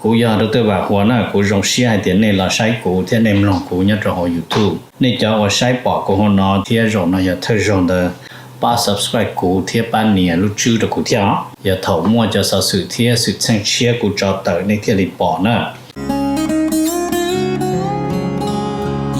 Kuv yog Dr. Vam Huas na, kuv zoo siab hais tias nej los saib kuv thiab nej mloog kuv nyob rau hauv YouTube. Nej cov uas saib pom kuv hauv no thiab zaum no yog thawj zaug ntawd, pab subscribe kuv thiab pab nias lub tswb rau kuv thiab os. Yog thaum muaj cov xov xwm thiab xwm txheej tshiab kuv tso tawm nej thiaj li pom na.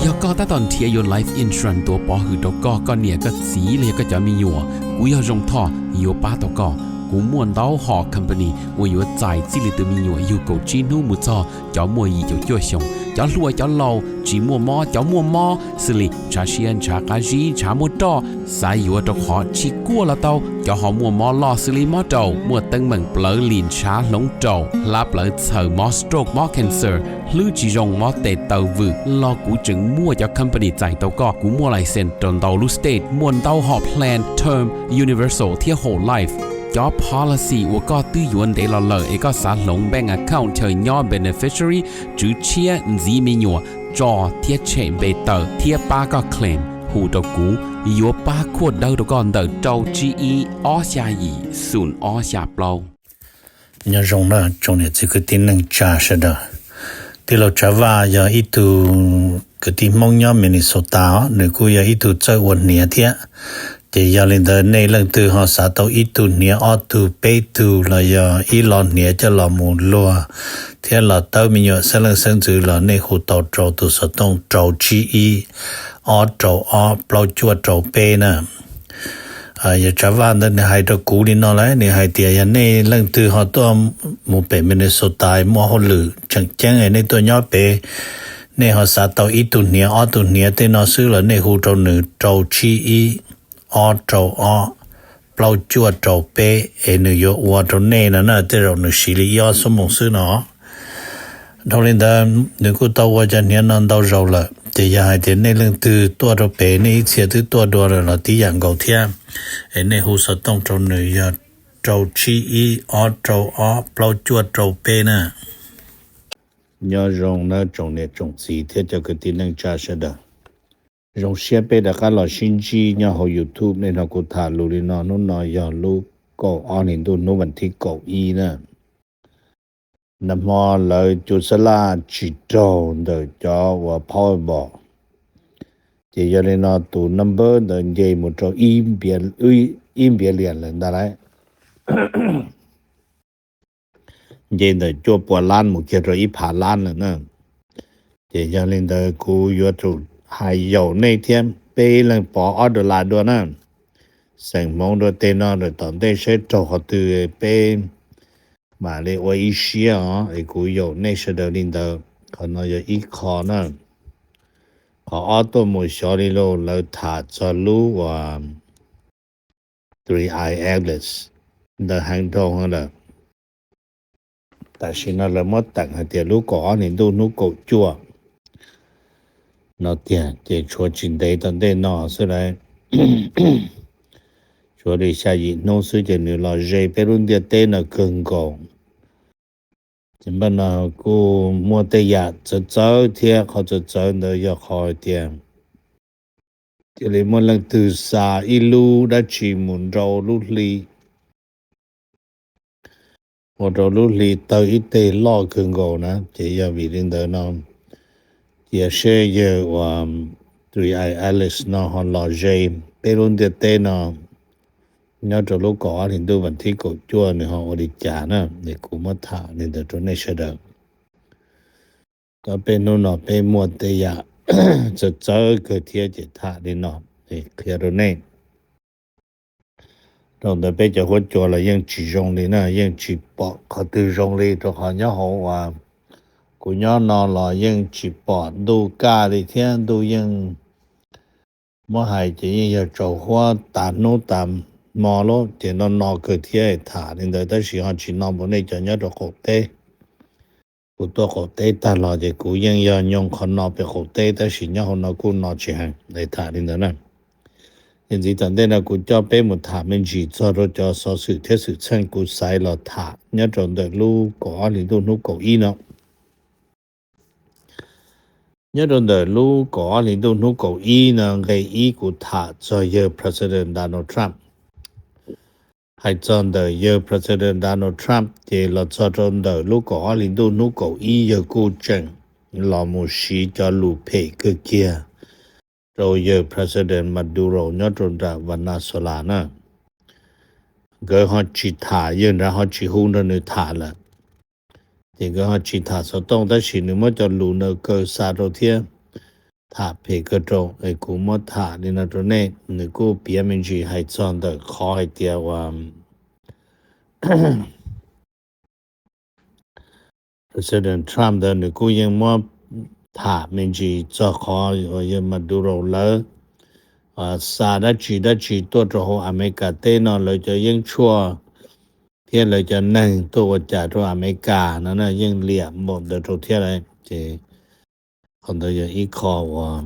Yog koj tab tom nrhiav yuav life insurance tuav pov hwm rau koj, koj niam koj txiv los yog koj cov me nyuam, kuv yog Zoo Thoj yuav pab tau koj. Kuv muaj ntau hom company uas yuav txais txij li tus me nyuam yug kaum tsib hnub mus txog cov muaj yim caum cuaj xyoos, cov hluas cov laus, tsis muaj mob cov muaj mob, xws li ntshav siab ntshav qab zib ntshav muaj roj, xav yuav rau qhov tsis kuaj los tau, cov ho muaj mob loj xws li mob raum, muaj teeb meem plawv lim ntshav hloov raum, hlab plawv txhaws, mob stroke mob cancer, hlwb tsis zoo mob tes taw vwm los kuv tseem muaj cov company txais tau koj. Kuv muaj license rau ntau lub state, muaj ntau hom plan term, universal thiab whole life. Cov policy uas koj twb yuav ntev los lawm es koj xav hloov bank account chaw nyob beneficiary, tswv tshiab, ntxiv me nyuam, tso thiab tshem npe tawm thiab pab koj claim, hu rau kuv, yuav pab khuaj dawb rau koj ntawm rau tsib ib ob xya yim xoom ob xya plaub. Nyob zoo na tsoom niam txiv kwv tij neej tsa sawv daws. Tij laug Tsav Vaj yog ib tug kwv tij Hmoob nyob Minnesota os, nws kuj yog ib tug txawj ua hniav thiab. Ces yog li ntawd nej leej twg ho xav tau ib tug hniav ob tug peb tug los yog ib lo hniav coj los mus luag thiab los tawb me nyuam xeeb leej xeeb ntxwv los nej hu tau rau tus xov tooj rau tsib ib ob rau ob plaub cuaj rau peb na. Yog Tsav Vaj ntawd nws hais rau kuv li no lawm, nws hais tias yog nej leej twg ho tuaj mus pem Minnesota muaj hauj lwm tseem ceeb nej tuaj nyob pem, nej ho xav tau ib tug hniav ob tug hniav tej no xwb los nej hu rau nws rau tsib ib ob rau ob plaub cuaj rau peb es nws yuav ua rau nej no na, tej zaum nws siv li ib ob xuab moos xwb no. Dhau li ntawd nws kuj tau ua cov hniav no ntau zaus lawm, ces yog hais tias nej leej twg tuaj rau pem nej ib txhia twb tuaj dua lawm los tib yam nkaus thiab, es nej hu xov tooj rau nws yog rau tsib ib ob rau ob plaub cuaj rau peb na. Nyob zoo nawb tsoom niam tsoom txiv thiab cov kwv tij neej tsa sawv daws. Zoo siab peb rov qab los sib ntsib nyob hauv YouTube. Nej hnov kuv tham lus li no, hnub no yog lub kaum ob hlis ntuj hnub vas thib kaum ib na. Nag hmo lawv cu xab laj tsis raug ntawm cov uas Powerball, ces yog li no tus number ntawd nce mus rau ib billion lawm ntag lauj. Nce ntawm cuaj puas lab mus kiag rau ib phav lab lawm na. Ces yog li ntawd kuv yuav tsum hais yaum nej thiab peb leeg pov ob dollar dua na. Xeem hmoov dua tej no lawm tom ntej saib raug qhov twg peb mam li ua ib siab os, es kuv yaum nej sawv daws li ntawd. Qhov no yog ib qho na. Qhov ob tuaj mus xyov li lauj, lawv tham txog lub uas Three Eye Atlas ntawd heev dhau lawm. Tam sim no lawv muab teem hais tias lub kaum ob hlis ntuj hnub kaum cuaj no tiag, ces tshuav tsis ntev tom ntej no xwb lauj. Tshuav li xya yim hnub xwb ces nws los ze peb lub ntiaj teb no kawg nkaus. Ces npaj no kuj muaj tej yam txawv txawv thiab, qhov txawv txawv ntawd yog qhov hais tias cia li muaj leej twg xa ib lub dab tsi mus rau lub hli, ua rau lub hli tawg ib teg loj kawg nkaus na. Ces yog vim li ntawd no cia seb yawg uas Three Eye Atlas no ho los ze peb lub ntiaj teb no nyob rau lub kaum ob hlis ntuj vas thib kaum cuaj nws ho ua li cas na, es kuv muab tham li ntawd rau nej sawv daws. Tab peb hnub no peb muaj tej yam txawv txawv kawg thiab ces tham li no qhia rau nej. Rau ntawd peb cov huab cua los yeej tsis zoo li na, yeej tsis pom qhov twg zoo li, rau qhov nyob hauv uas kuv nyob no los yeej tsis pom ntuj kaj li thiab, ntuj yeej muab hais ces yeej yog tsaus huab tas hnub tas hmo lawm, ces no no kawg thiab tham li ntawd tab sis ho tsis no npaum nej cov nyob rau qaum teb. Kuv tuaj qaum teb tag los ces kuv yeej yog nyoog qhov no pem qaum teb tab sis nyob hauv no kuj no tsis heev, tham li ntawd na. Ces ntxiv tom ntej no kuv coj peb mus tham me ntsis txog rau cov xov xwm thiab xwm txheej kuv xaiv los tham nyob rau ntawm lub kaum ob hlis ntuj hnub kaum ib no. Nyob rau ntawm lub kaum ob hlis ntuj hnub kaum ib no, nqe ib kuv tham txog yawg President Donald Trump. Hais txog ntawm yawg President Donald Trump ces los txog rau ntawm lub kaum ob hli ntuj hnub kaum ib yawg kuj tseem los mus siv cov lus phem kawg kiag rau yawg President Maduro nyob rau nram Venezuela na. Nkawd ho tsis tham, yawg nrad ho tsis hu nrog nws tham lawm. Ces nkawd ho tsis tham xov tooj tab sis nws muab cov lus ntawd kaw xa rau thiab tham phem kawg rau. Es kuv muab tham li no rau nej, nws kuj piav me ntsis hais txog ntawm qhov hais tias uas President Trump ntawd nws kuj yeej muab tham me ntsis txog qhov uas yawg Maduro lawv xa dab tsi dab tsi tuaj rau hauv Amelikas teb no, lawv cov yeeb tshuaj thiab lawv cov neeg tuaj ua cas rau Amelikas no na, yeej liam npaum ntawd rau thiab lawm. Ces qhov ntawd yog ib qho uas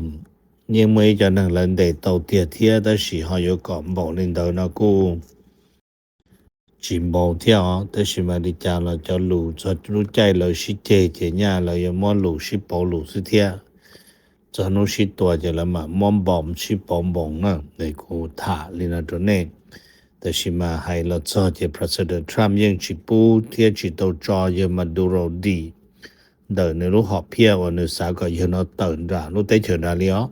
yeej muaj ib co neeg lawv ntes tau tiag thiab, tab sis ho yuav kom npaum li ntawd no kuj tsis npaum thiab os. Tab sis mas li cas los cov lus txog lub caij lawv sib ceg ces nyaj lawv yuav muab lus sib pauv lus xwb thiab. Txog hnub sib tua ces lawv mam muab npoos sib pauv npoos na. Es kuv tham li no rau nej. Tab sis mas hais los txog ces President Trump yeej tsis pub thiab tsis tau tso yawg Maduro dim ntawm nws lub hom phiaj uas nws xav kom yawg no tawm nram lub teb chaws nrad li os.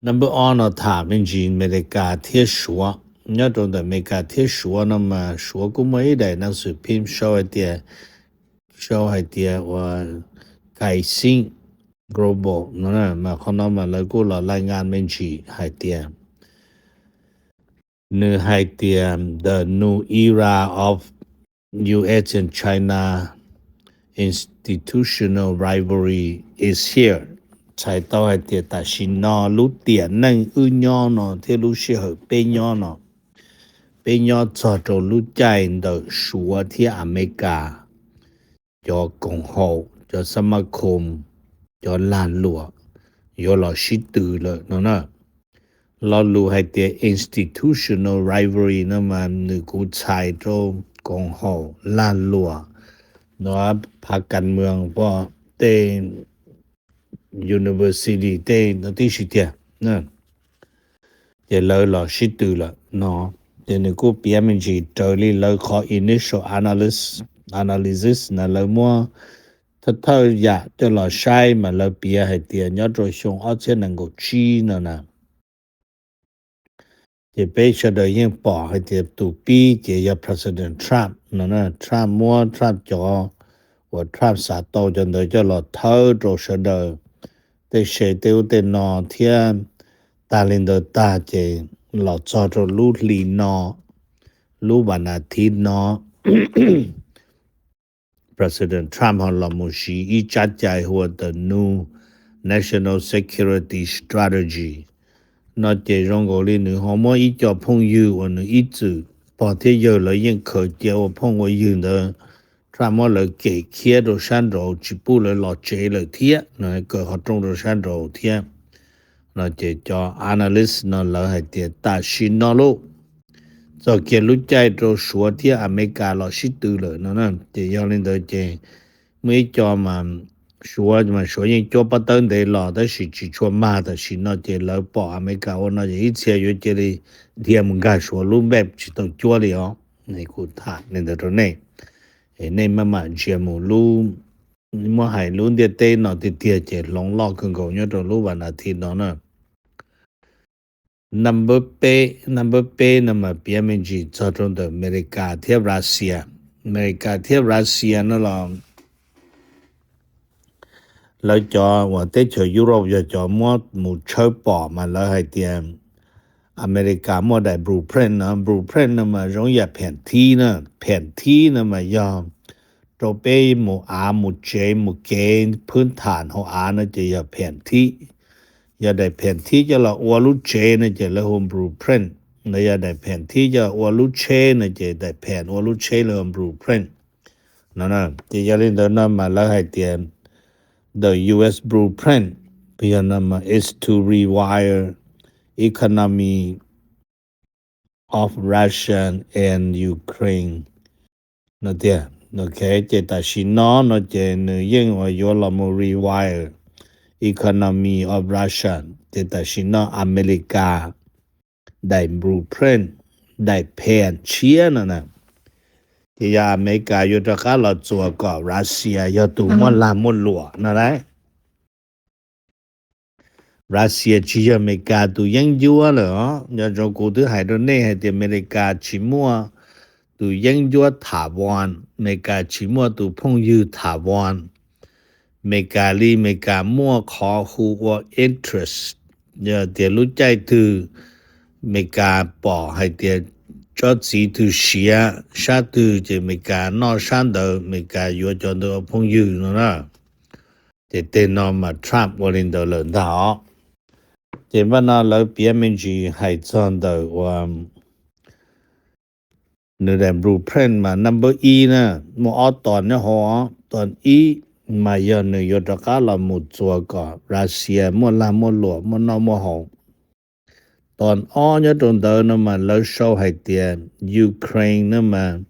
Number ob no tham me ntsis Amelikas thiab Suav. Nyob rau ntawm Amelikas thiab Suav no mas Suav kuj muaj ib daim nas xwm phim sau hais tias, sau hais tias uas Caixin Global no, mas qhov no mas lawv kuj los laj ngan me ntsis hais tias, nws hais tias the new era of U S and China institutional rivalry is here. Txhais tau hais tias tam sim no lub tiam neej wb nyob no thiab lub sij hawm peb nyob no, peb nyob txog rau lub caij ntawm Suav thiab Amelikas, cov koom haum, cov xab mab khoom, cov lag luam yuav los sib tw lawm no na. Lo lus hais tias institutional rivalry no mas nws kuj txhais rau koom haum, lag luam, no, phav kas moos, tej university tej no tib si tiag. Ces lawv los sib tw lawm no. Ces nws kuj piav me ntsis raws li lawv qhov initial analysis, analysis na, lawv muab thawj thawj yam coj los saib mas lawv piav hais tias nyob rau xyoo ob txhiab nees nkaum tsib no na, ces peb sawv daws yeej pom hais tias tus pib ces yog President Trump no, Trump muab Trump cov uas Trump xav tau cov ntawd coj los thawb rau sawv daws tej se tej ub tej no thiab. Tag li ntawd tag ces los txog rau lub hli no, lub vas nas thiv no, President Trump ho los mus siv ib tsab cai hu ua the new national security strategy no ces zoo nkaus li nws ho muab ib co phooj ywg uas nws ib txwm pog thiab yawg lawv yeej khaws cia ua phooj ua ywg ntawd, Trump muab lawv kem khiab rau sab nraud tsis pub lawv los tsev lawm thiab no, kaw qhov rooj rau sab nraud thiab no. Ces cov analyst no lawv hais tias tam sim no lauj, txog kiag lub caij rau Suav thiab Amelikas los sib tw lawm no na. Ces yog li ntawd ces muaj ib co mas Suav mas Suav yeej cuab pob tawb ntev los tab sis tsis tshua mag, tam sim no ces lawv pom Amelikas ua no ces ib txhia yuav cia li dhia mus nkag Suav lub npej tsis tau cuab li os. Kuv tham li ntawd rau nej, nej maj mam ntsia mus lub, muab hais lub ntiaj teb no tiag tiag ces hloov loj kawg nkaus nyob rau lub vas nas thiv no na. Number peb, number peb no mas piav me ntsis txog rau ntawm Amelikas thiab Russia. Amelikas thiab Russia no los lawv cov uas teb chaws Europe yog cov muab mus tshawb pom mas lawv hais tias Amelikas muaj daim blueprint no, blueprint no mas zoo yam pheem thib na, pheem thib no mas yog rau peb mus av mus tsev mus kev phwb tham hauv av no ces yog pheem thib. Yog daim pheem thib coj los ua lub tsev no ces lawv hu blueprint no, yog daim pheem thib coj ua lub tsheb no ces daim pheem ua lub tsheb lawv hu blueprint no. Ces yog li ntawd no mas lawv hais tias the U S blueprint yog no mas is to rewire economy of Russia and Ukraine no tiag. Ok, ces tam sim no no ces nws yeej uas yuav los mus rewire economy of Russia. Ces tam sim no Amelikas daim blueprint, daim pham tshiab no na. Ces yog Amelikas yuav rov qab los txuas kom Russia yog tus muaj lag muaj luam no lauj. Russia tsis yog Amelikas tus yeeb ncuab lawm os. Nco ntsoov kuv twb hais rau nej hais tias Amelikas tsis muaj tus yeeb ncuab tham voos, Amelikas tsis muaj tus phooj ywg tham voos. Amelikas li Amelikas muaj qhov hu ua interest, yog tias lub caij twg Amelikas pom hais tias tsob txiv twg siav sab twg ces Amelikas noj sab ntawd, Amelikas yuav cov ntawd ua phooj ywg no na. Ces tej no mas Trump ua li ntawd lawm ntag os. Ces npaj no lawv piav me ntsis hais txog ntawm uas nws daim blueprint mas number ib na, muaj ob ton nyob hauv os. Ton ib mas yog nws yuav rov qab los mus txuas kom Russia muaj lag muaj luam, muaj noj muaj haus. Ton ob nyob rau ntawd no mas lawv sau hais tias Ukraine no mas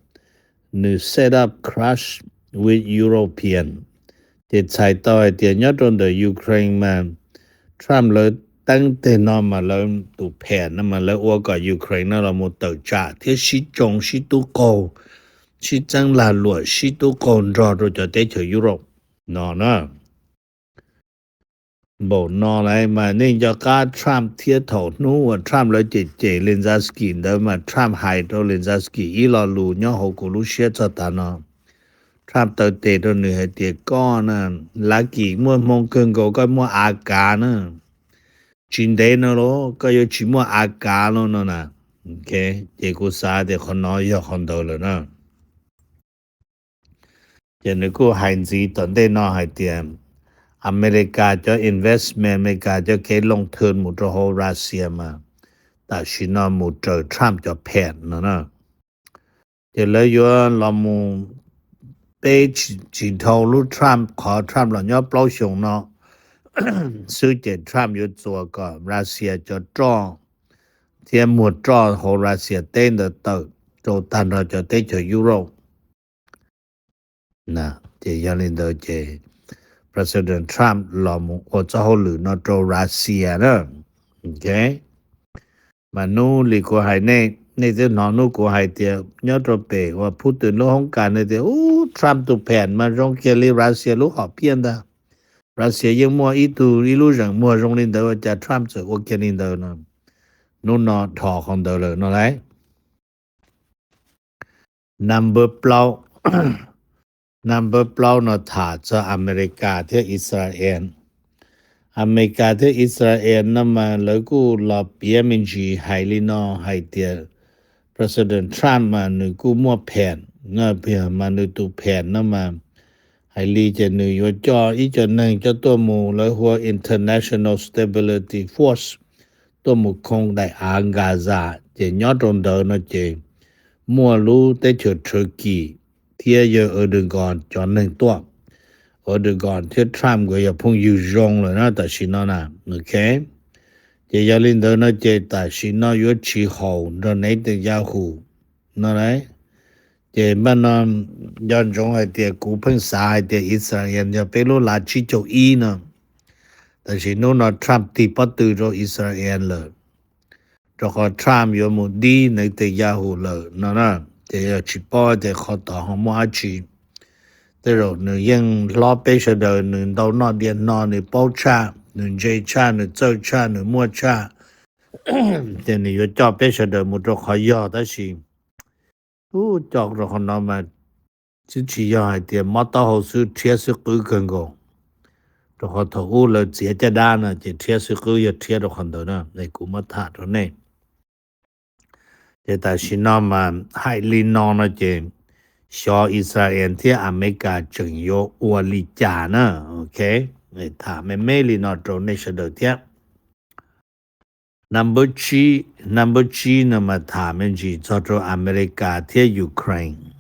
nws set up clash with European. Ces txhais tau hais tias nyob rau ntawm Ukraine mas Trump lawv teeb tej no mas lawv tus pham no mas lawv ua kom Ukraine no los mus tawm tsam thiab sib tsoo sib tub qaug, sib txeeb lag luam sib tub qaug nrog rau cov teb chaws Europe no na. Npaum no lawm mas nej nco qab Trump thiab thaum hnub uas Trump lawv cem cem Zelensky ntawd mas Trump hais rau Zelensky ib lo lus nyob hauv kuv lub siab txog tav no. Trump taw tes rau nws hais tias koj na, Lav Kis muaj hmoo kawg nkaus koj muaj A kav na. Tsis ntev no los koj yuav tsis muaj A kav los no na. Ces kuv xav tias qhov no yog qhov ntawd lawm na. Ces nws kuj hais ntxiv tom ntej no hais tias Amelikas cov investment, Amelikas cov kev loo thw mus rau hauv Russia mas tam sim no mus raws Trump cov pham no na. Ces lawv yuav los mus peb tsis dhau lub Trump, qhov Trump los nyob plaub xyoos no xwb ces Trump yuav txuas kom Russia cov roj thiab muag roj hauv Russia teb ntawd tawm rau tag nrho cov teb chaws Europe. Ces yog li ntawd ces President Trump los mus ua txoj hauj lwm no rau Russia na. Mas hnub li kuv hais nej, nej twb hnov hnub kuv hais tias nyob rau pem uas Putin lub hoob kas nws tias ub Trump tus pham mas zoo kiag li Russia lub hom phiaj ntag. Russia yeej muaj ib tug ib lub zeem muag zoo li ntawd ua cas Trump txawm ua kiag li ntawd no. Hnub no dhos qhov ntawd lawm no lauj. Number plaub, number plaub no tham txog Amelikas thiab Israel. Amelikas thiab Israel no mas lawv kuj los piav me ntsis hais li no hais tias President Trump mas nws kuj muaj pham, mas nws tus pham no mas hais li ces nws yuav coj ib co neeg coj tuaj mus lawv hu ua International Stability Force tuaj mus khoo daim av Gaza, ces nyob rau ntawd no ces muaj lub teb chaws Turkey thiab yawg Erdogan cov neeg tuaj. Erdogan thiab Trump nkawd yog phooj ywg zoo lawm na tam sim no na. Ces yog li ntawd no ces tam sim no yuav tsis haum nrog Netanyahu no lauj. Ces npaj no nco ntsoov hais tias kuv pheej xav hais tias Israel yog peb lub lav tsib caug ib no, tam sim hnub no Trump tig pob tw rau Israel lawm, rau qhov Trump yuav mus dib Netanyahu lawm no na. Ces yog tsis paub tias qhov tod ho muaj dab tsi. Tej zaum nws yeej hlob peb sawv daws, nws ntau noj diav no, nws paub tshaj, nws ntse tshaj, nws txawj tshaj, nws muaj tshaj, ces nws yuav coj peb sawv daws mus rau qhov yog. Tab sis ub, coj rau qhov no mas twb tsis yog hais tias mob taub hau xwb, rhiab xwb qwb kawg nkaus. Rau qhov thaum ub lawv txiav caj dab no ces rhiab xwb qwb yog rhiab rau qhov ntawd na, es kuv muab tham rau nej. Ces tam sim no mas hais li no no ces xyov Israel thiab Amelikas tseem yuav ua li cas na. Ok, tham me me li no rau nej sawv daws thiab. Number tsib, number tsib no mas tham me ntsis txog rau Amelikas thiab Ukraine.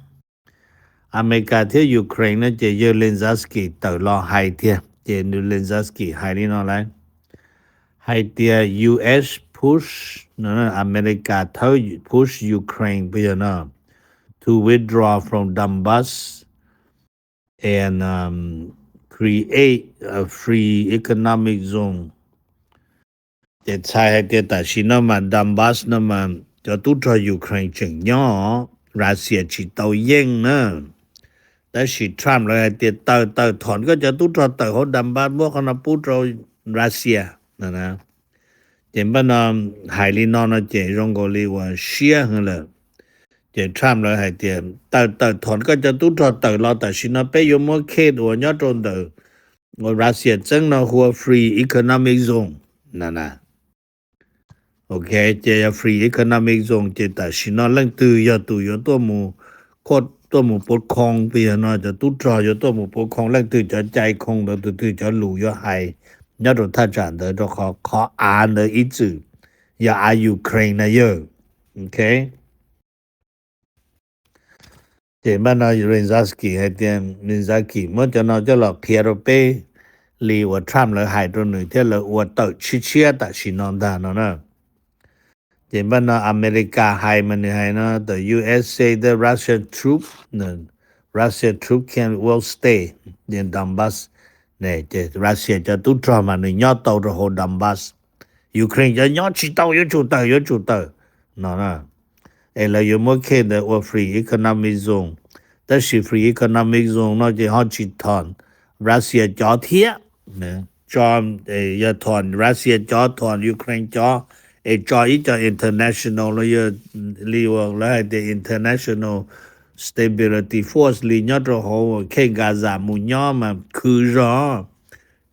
Amelikas thiab Ukraine no ces yawg Zelensky tawm los hais tiag, ces nws Zelensky hais li no lauj, hais tias U S push, Amelikas thawb push Ukraine puas yog no, to withdraw from Donbas and create a free economic zone. Ces txhais hais tias tam sim no mas Donbas no mas cov tub rog Ukraine tseem nyob, Russia tsis tau yeej na. Tab sis Trump lawv hais tias tawm tawm thov koj cov tub rog tawm hauv Donbas muab qhov no pub rau Russia no. Ces npaj no hais li no no ces zoo nkaus li uas siab heev lawm. Ces Trump lawv hais tias tawm tawm thov koj cov tub rog tawm los tam sim no peb yuav muab Kyiv uas nyob rau ntawm uas Russia txeeb no hu ua free economic zone no na. Ok, ces yog free economic zone ces tam sim no leej twg yog tus yuav tuaj mus, tuaj mus pov khoo, yog no cov tub rog yuav tuaj mus pov khoo, leej twg cov cai khoo ntawd, tus twg cov lus yuav hais nyob rau thaj tsam ntawd, rau qhov qhov av ntawd ib txwm yog av Ukraine na yawg. Ok. Ces npaj no Zelensky hais tias Zelensky muab cov no coj los qhia rau peb li uas Trump lawv hais rau nws thiab lawv ua tawm tshiab tshiab tam sim no ntag no na. Ces npaj no America hais mas nws hais no the U S say the Russian troop, Russia troop can will stay in Donbas. Ces Russia cov tub rog mas nws nyob tau rau hauv Donbas. Ukraine cov nyob tsis tau, yuav tsum tawm, yuav tsum tawm no na. Es lawv yuav muab Kyiv ntawd ua free economic zone, tab sis free economic zone no ces ho tsis thom Russia cov thiab. Tso, yog thom Russia cov, thom Ukraine cov, es tso ib co international los yog li uas lawv hais tias international stability force li nyob rau hauv Kyiv Gaza mus nyob mas khwv zog.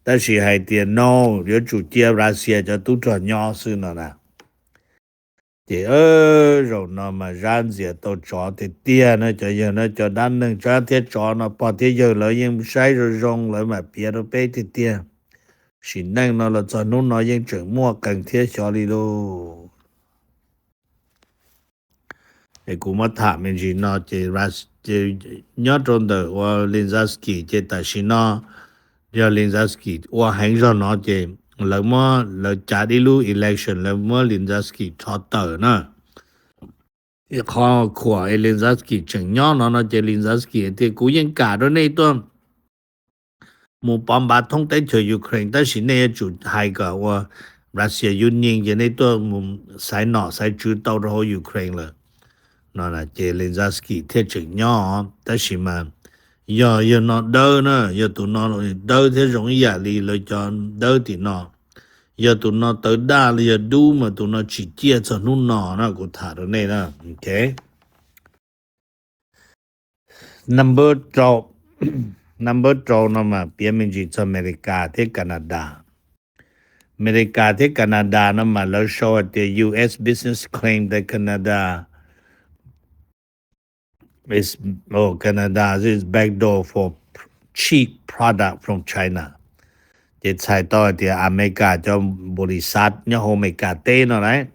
Tab sis hais tias no, yuav tsum cia Russia cov tub rog nyob xwb no na. Ces zaum no mas zab ntxias tau tsov tiag tiag na cov yawg na, cov dab neeg tsab thiab tsov no pog thiab yawg lawv yeej saib zoo zoo lawv mam piav rau peb tiag tiag. Sim neej no los txog hnub no yeej tseem muaj qee thiab xyov li lauj. Es kuv muab tham me ntsis no ces nyob rau ntawm uas Zelensky ces tam sim no yog Zelensky ua heev zog no ces lawv muab, lawv cav ib lub election lawv muab Zelensky rho tawm na. Qhov khuam Zelensky tseem nyob no no ces Zelensky tias kuv yeej kam rau nej tuaj mus pov npav thoob teb chaws Ukraine tab sis nej yuav tsum hais kom ua Russia Union ces nej tuaj mus xaiv nom xaiv tswv tau rau hauv Ukraine lawm no. Ces Zelensky thiaj tseem nyob tab sis mas yog yawg no dawb na, yog tus no dawb thiab zoo ib yam li lawv cov dawb tim no. Yog tus no tawv daj los yog dub mas tus no tsis ciaj txog hnub no na, kuv tham rau nej na. Ok. Number rau, number rau no mas piav me ntsis txog Amelikas thiab Canada. Amelikas thiab Canada no mas lawv sau hais tias U S business claim that Canada is, oh, Canada is backdoor for cheap product from China. Ces txhais tau hais tias Amelikas cov npaus lis xav nyob hauv Amelikas teb no lauj,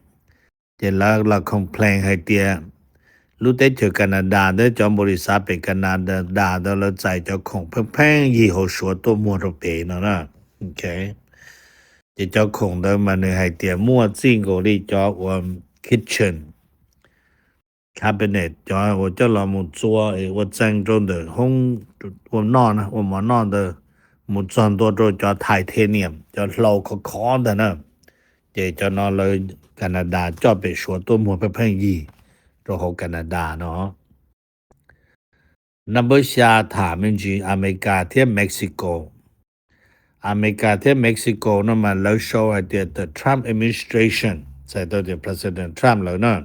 ces lawv los complain hais tias lub teb chaws Canada ntawd cov npaus lis xav pem Canada ntawd lawv txais cov khoom pheej pheej yig hauv Suav tuaj muag rau pem no na. Ces cov khoom ntawd mas nws hais tias muaj txij nkaus li cov ua kitchen cabinet, cov uas coj los mus txua ua txeeg rau ntawm hoob ua noj, ua mov noj ntawd, mus txog ntua rau cov titanium, cov hlau khov khov ntag na. Ces cov no lawv Canada coj pem Suav tuaj muag pheej pheej yig rau hauv Canada no. Number xya tham me ntsis Amelikas thiab Mexico. Amelikas thiab Mexico no mas lawv sau hais tias the Trump administration, txhais tau tias President Trump lawv na,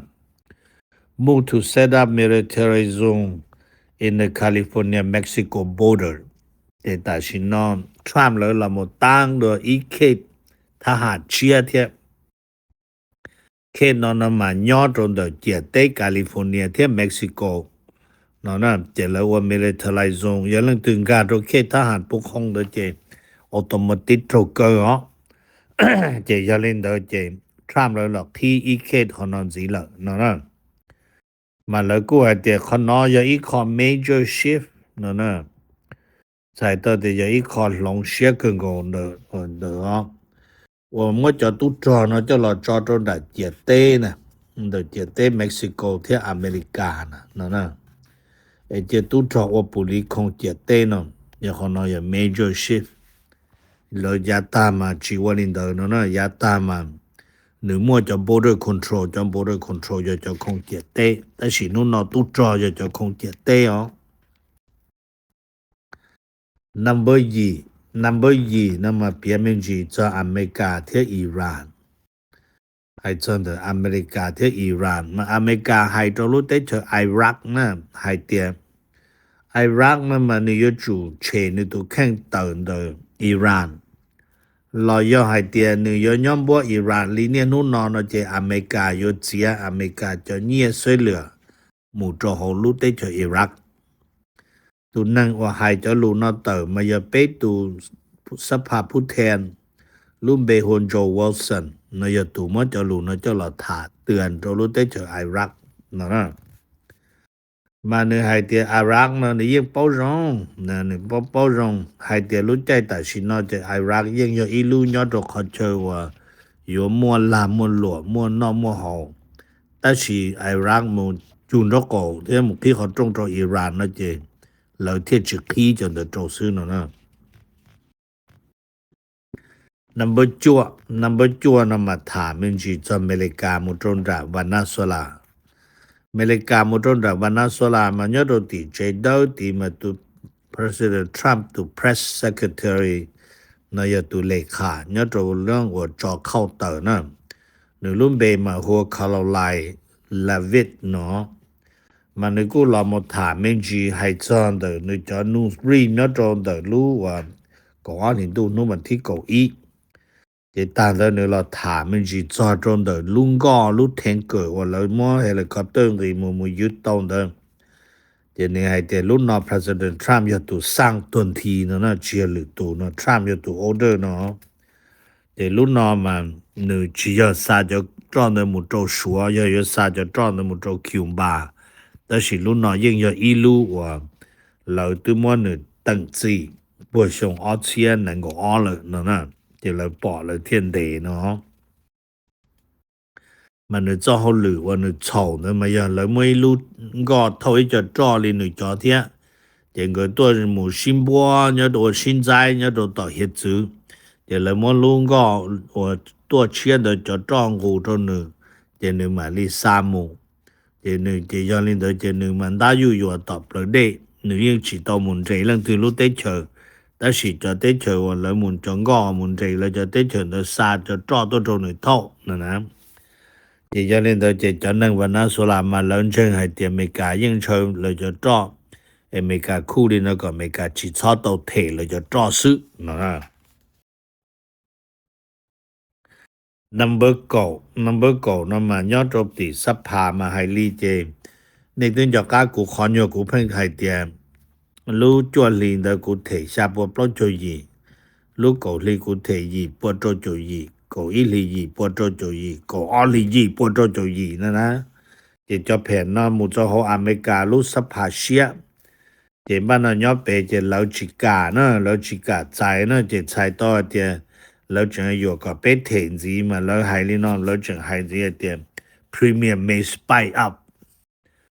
move to set up military zone in the California-Mexico border. Ces tam sim no Trump lawv los mus taab dua ib khej thab ham tshiab thiab. Khej no no mas nyob rau ntawm ciam teb California thiab Mexico no na, ces lawv ua military zone, yog leej twg nkag rau khej thab ham pub qhoo ntawd ces automatic raug kaw os. Ces yog li ntawd ces Trump lawv los qhib ib khej qhov no ntxiv lawm no na. Mas lawv kuj hais tias qhov no yog ib qho major shift no na, txhais tau tias yog ib qho hloov siab kawg nkaus ntawm, ntawm os, uas muab cov tub rog no coj los tso rau nram ciam teb na, ntawm ciam teb Mexico thiab Amelikas na no na. Es cia tub rog ua pus li khoo ciam teb no, yog qhov no yog major shift. Lawv yav tag mas tsis ua li ntawd no na, yav tag mas nws muaj cov border control, cov border control yog cov khoom ciam teb, tab sis hnub no tub rog yog cov khoom ciam teb os. Number yim, number yim no mas piav me ntsis txog Amelikas thiab Iran. Hais txog ntawm Amelikas thiab Iran, mas Amelikas hais rau lub teb chaws Iraq na, hais tias Iraq no mas nws yuav tsum tshem nws tus kheej tawm ntawm Iran, los yog hais tias nws yuav nyob npuab Iran li niaj hnub no no ces Amelikas yuav txiav Amelikas cov nyiaj xwb lwm mus rau hauv lub teb chaws Iraq. Tus neeg uas hais cov lus no tawm mas yog peb tus xab phas phub then, lub npe hu Joe Wilson, no yog tus muab cov lus no coj los tham tws rau lub teb chaws Iraq no. Mas nws hais tias Iraq no nws yeej paub zoo, nws paub paub zoo hais tias lub caij tam sim no ces Iraq yeej yog ib lub nyob rau qhov chaw uas yuav muaj lag muaj luam muaj noj muaj haus, tab sis Iraq mus cug nraub qaum thiab mus qhib qhov rooj rau Iran no ces lawv thiaj tsis qhib cov ntawd rau xwb no na. Number cuaj, number cuaj no mas tham me ntsis txog Amelikas mus rau nram Venezuela. Amelikas mus rau nram Venezuela mas nyob rau tim tsev dawb tid mas tus President Trump tus press secretary no yog tus le kham nyob rau lub uas tso khauj tawm na. Nws lub npe mas hu ua Karoline Leavitt no. Mas nws kuj los mus tham me ntsis hais txog ntawm nws cov news brief nyob rau ntawm lub uas kaum ob hlis ntuj hnub vas thib kaum ib. Ces tag ntawd nws los tham me ntsis txog rau ntawm lub nkoj lub tanker uas lawv muab helicopter nqis mus mus ywg tau ntawd. Ces nws hais tias lub no President Trump yog tus xaj tuag nthi no na, tsis yog lwm tus no, Trump yog tus order no. Ces lub no mas nws tsis yog xa cov roj ntawd mus rau Suav, yog yuav xa cov roj ntawd mus rau Cuba, tab sis lub no yeej yog ib lub uas lawv twb muab nws teem txim puag xyoo ob txhiab nees nkaum ob lawm no na, ces lawv pom lawv thiaj ntes no. Mas nws txoj hauj lwm uas nws txhaum ntawd mas yog lawv muab ib lub nkoj thauj ib co roj li nws cov thiab, ces nkawd tuaj mus sib npuab nyob rau ua sib ntxaib nyob rau tom hiav txwv, ces lawv muab lub nkoj uas tuaj tshiab ntawd cov roj nqus rau nws, ces nws mam li xa mus. Ces nws ces yog li ntawd ces nws mas ntab yuj yuas tom plawv dej, nws yeej tsis tau mus nres leej twg lub teb chaws, tab sis cov teb chaws uas lawv mus cov nkoj mus nres lawv cov teb chaws ntawd xa cov roj tuaj rau nws thauj no na. Ces yog li ntawd ces cov neeg Venezuela mas lawv ntseeg hais tias Amelikas yeej ntshaw lawv cov roj, Amelikas khuj li no kom Amelikas tsis txhob tau them lawv cov roj xwb no. Number kaum, number kaum no mas nyob rau tim xab phas mas hais li ces nej twb nco qab kuv qhov nyuag kuv pheej hais tias lub cuaj hli ntawd kuv them xya pua plaub caug yim, lub kaum hli kuv them yim pua rau caum yim, kaum ib hli yim pua rau caum yim, kaum ob hli yim pua rau caum yim na na. Ces cov phem no mus rau hauv Amelikas lub xab phas siab. Ces npaj no nyob pem ces lawv tsis kam na, lawv tsis kam txais na, ces txhais tau hais tias lawv tseem yuam kom peb them ntxiv mas lawv hais li no, lawv tseem hais ntxiv hais tias premium may spike up.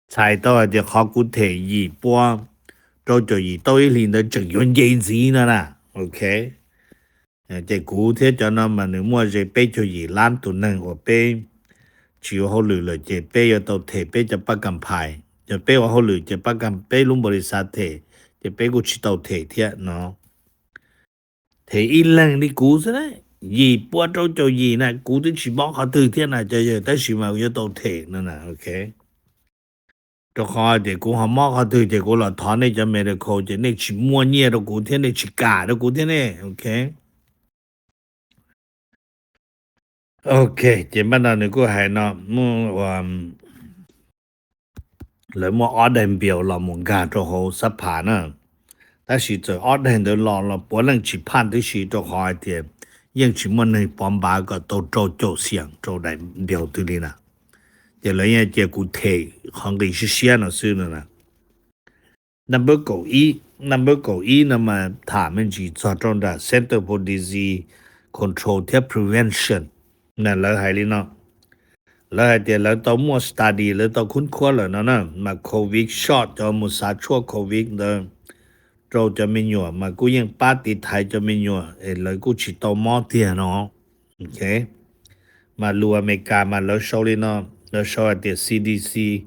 Txhais tau hais tias qhov kuv them yim pua rau caum yim tau ib hlis ntawd tseem yuav nce ntxiv no na. Ok. Ces kuv thiab cov no mas nws muaj ze peb caug yim lab tus neeg uas peb tsis ua hauj lwm lawm ces peb yuav tau them peb cov paj kam phais. Yog peb ua hauj lwm ces paj kam peb lub npaum li xav them, ces peb kuj tsis tau them thiab no. Them ib leeg li kuv xwb na, yim pua rau caum yim na, kuv twb tsis mob qhov twg thiab na cov yawg, tab sis mas yuav tau them no na. Ok. Rau qhov tias kuv ho mob qhov twg ces kuv los thov nej cov medical ces nej tsis muaj nyiaj rau kuv thiab nej tsis kam rau kuv thiab ne. Ok. Ok, ces npaj no nws kuj hais no, lawv muab ob daim npias los mus nkag rau hauv xab phas na. Tab sis txawm ob daim ntawd los los puav leej tsis phaj tib si rau qhov hais tias yeej tsis muaj neeg pov npav kom tau rau caum xiam rau daim npias twg li na. Ces lawv yeej cia kuv them qhov nqi siab siab no xwb no na. Number kaum ib, number kaum ib no mas tham me ntsis txog rau nram Center for Disease Control thiab Prevention na, lawv hais li no. Lawv hais tias lawv tau muaj study, lawv tau khub khuab lawm no na, mas covid shot, cov mus xav tshuaj covid ntawd rau cov me nyuam mas kuj yeej pab tiv thaiv cov me nyuam es lawv kuj tsis tau mob tiag no. Ok. Mas lus Amelikas mas lawv sau li no, lawv sau hais tias CDC,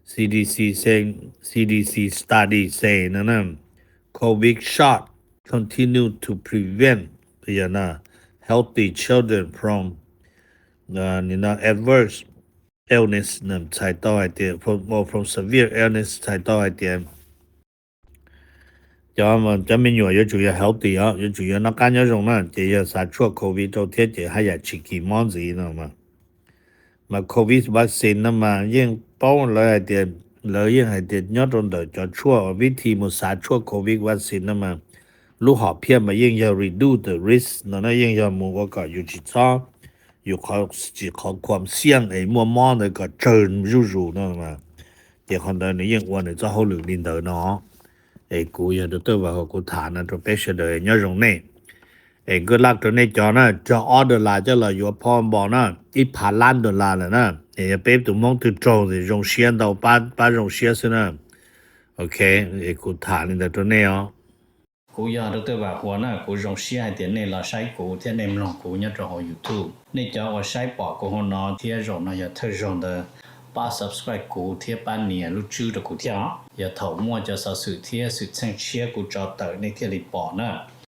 CDC say, CDC study say no na, COVID shot continue to prevent, yog no, healthy children from, uh, you know, adverse illness, txhais tau hais tias, from, from severe illness, txhais tau hais tias cov, cov me nyuam yuav tsum yog healthy os, yuav tsum yog noj qab nyob zoo na, ces yog xav tshuaj COVID rau thiab ces haj yam tsis kis mob ntxiv no mas. Mas COVID vaccine no mas yeej paub lawv hais tias, lawv yeej hais tias nyob rau ntawm cov tshuaj, vib thi mus xav tshuaj COVID vaccine no mas lub hom phiaj mas yeej yog reduce the risk no na, yeej yog mus ua kom yus tsis txhob, yus qhov, tsis qhov khuam xiaj es muaj mob ntawd kom tsawg zuj zus no mas. Ces qhov ntawd nws yeej ua nws txoj hauj lwm li ntawd no. Es kuv yog Doctor Vam Huas, kuv tham no rau peb sawv daws, nyob zoo nej. Es good luck rau nej cov na, cog ob dollar coj los yuav Powerball na, ib phav lab dollar lawm na. Es yog peb tus Hmoob twg raug ces zoo siab ntau, pab, pab zoo siab xwb na. Ok, es kuv tham li ntawd rau nej os. Kuv yog Doctor Vam Huas na, kuv zoo siab hais tias nej los saib kuv thiab nej mloog kuv nyob rau hauv YouTube. Nej cov uas saib pom kuv hauv no thiab zaum no yog thawj zaug ntawd, pab subscribe kuv thiab pab nias lub tswb rau kuv thiab os. Yog thaum muaj cov xov xwm thiab xwm txheej tshiab kuv tso tawm nej thiaj li pom na.